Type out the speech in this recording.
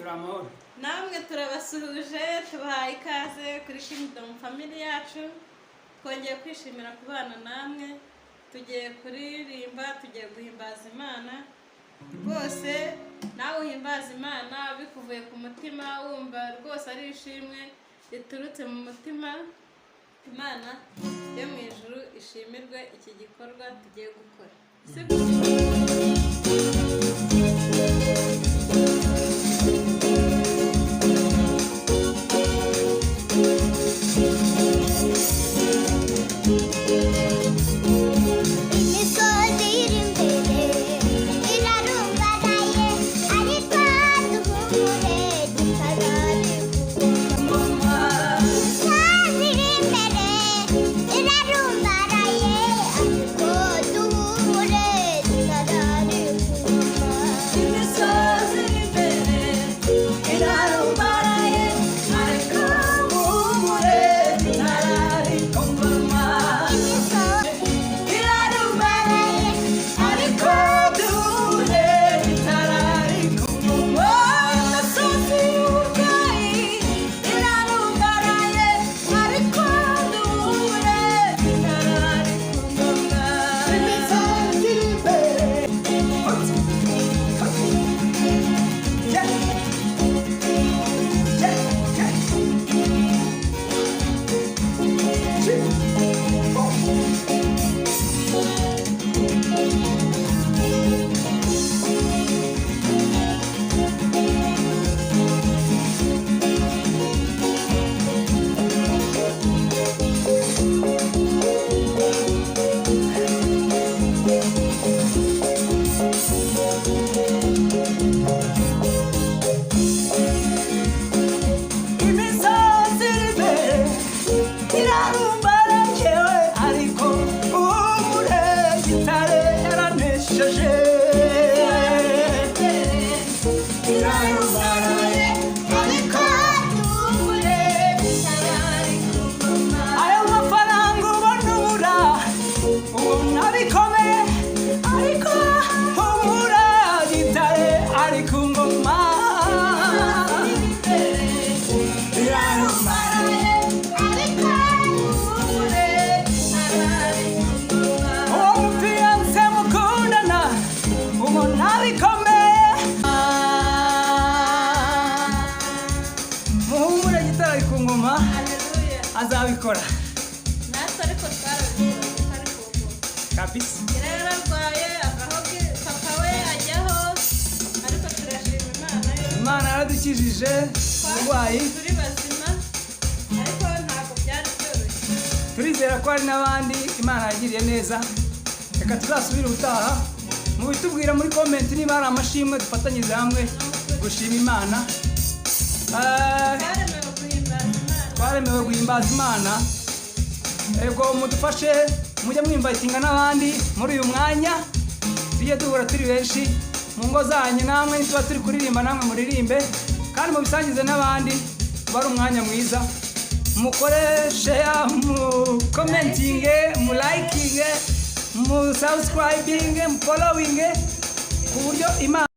Turi amahoro. Namwe turabasuhuje, tubahaye ikaze kuri Kingdom Family yacu. Twongeye kwishimira kubana namwe. Tugiye kuririmba, tugiye guhimbaza Imana rwose. Nawe uhimbaza Imana bikuvuye ku mutima, wumva rwose ari ishimwe riturutse mu mutima. Imana yo mu ijuru ishimirwe iki gikorwa tugiye gukora, sibyo? Imisozi iri imbere irarumbaraye, ariko duhumure, tutarari. Imisozi iri imbere irarumbaraye, ariko duhumure, tutarari. Imisozi iri imbere irarumbaraye, ariko muhumure, tutarari ku ngoma. Imisozi irarumbaraye, ariko duhumure, tutarari ku ngoma. Imisozi y'uburwayi irarumbaraye, ariko duhumure, tutarari ku ngoma. Imisozi iri imbere. Yeah. Yeah, yeah. Two, four. Imisozi iri imbere irarumbarayewe, ariko uhumure, gitare yaranesheje. Irarumbaraye, ariko duhumure, tutarari. Ayo mafaranga ubona ubura, ubona bikomeye, ariko humura, gitare ari ku ngoma. Irarumbaraye, ariko duhumure, tutarari. Uwo mufiyanse mukundana ubona bikomeye, muhumure, gitare ari ku ngoma. Haleluya. Azabikora. Natwe ariko twarabikora kuko ari ku ngoma. Kabisa. Yari yararwaye, avaho, papa we ajyaho, ariko turashima Imana yo Imana yaradukijije uburwayi. Turi bazima, ariko ntabwo byari byoroshye. Turizera ko hari n'abandi Imana yagiriye neza. Reka tuzasubire ubutaha, mubitubwira muri comment niba hari amashimwe, dufatanyirize hamwe gushima Imana. Twaremewe guhimbaza Imana. Twaremewe guhimbaza Imana. Ego, mudufashe mujye mwinvitinga n'abandi muri uyu mwanya, tujye duhura turi benshi mu ngo zanyu. Namwe nituba turi kuririmba, namwe muririmbe, kandi mubisangize n'abandi, uba ari umwanya mwiza. Mukore share, mu commentinge, mu likinge, mu subscribinge, mu followinge, ku buryo Imana